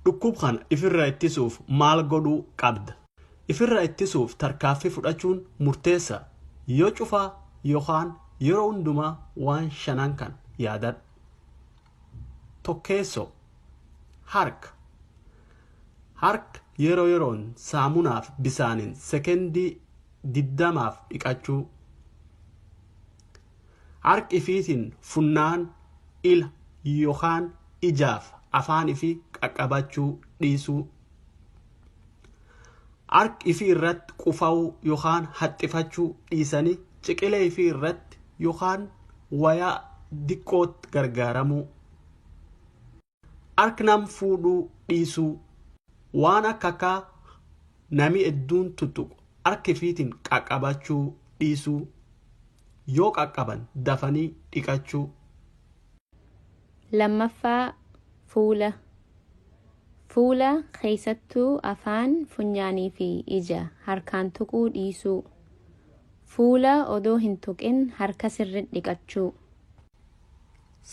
Dhukkub kana ifirra ittisuuf maal godhuu qabda? Ifirra ittisuuf tarkaaffii fudhachuun murteessa. Yoo cufaa yookaan yeroo hundumaa waan shanan kan yaadadhu. Tokkeessoo, harka. Harka yeroo yeroon saamunaaf bisaaniin sekendii 20f dhiqachuu. Harka ifiitiin funnaan, ila yookaan ijaaf afaan ifii qaqqabachuu dhiisuu. Harka ifii irratti qufa'uu yookaan haxxifachuu dhiisanii ciqilee ifii irratti yookaan wayaa diqqootti gargaaramuu. Harka nam fuudhuu dhiisuu. Waan akka akkaa nami hedduun tuttuqu harka ifiitiin qaqqabachuu dhiisuu. Yoo qaqqaban dafanii dhiqachuu. Lammaffaa, fuula. Fuula keessattuu afaan, funyaanii fi ija harkaan tuquu dhiisuu. Fuula odoo hin tuqin harka sirriitti dhiqachuu.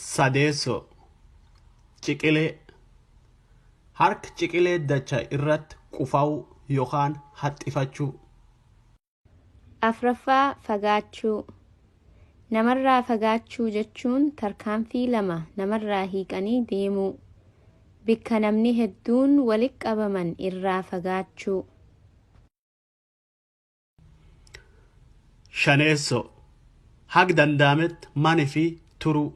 Sadeessoo, ciqilee. Harka ciqilee dacha irratti qufa'uu yookaan haxxifachuu. Afraffaa, fagaachuu. Namarraa fagaachuu jechuun tarkaanfii 2 namarraa hiiqanii deemuu. Bikka namni hedduun walitti qabaman irraa fagaachuu. Shaneessoo, hag danda'ametti mani fi turuu.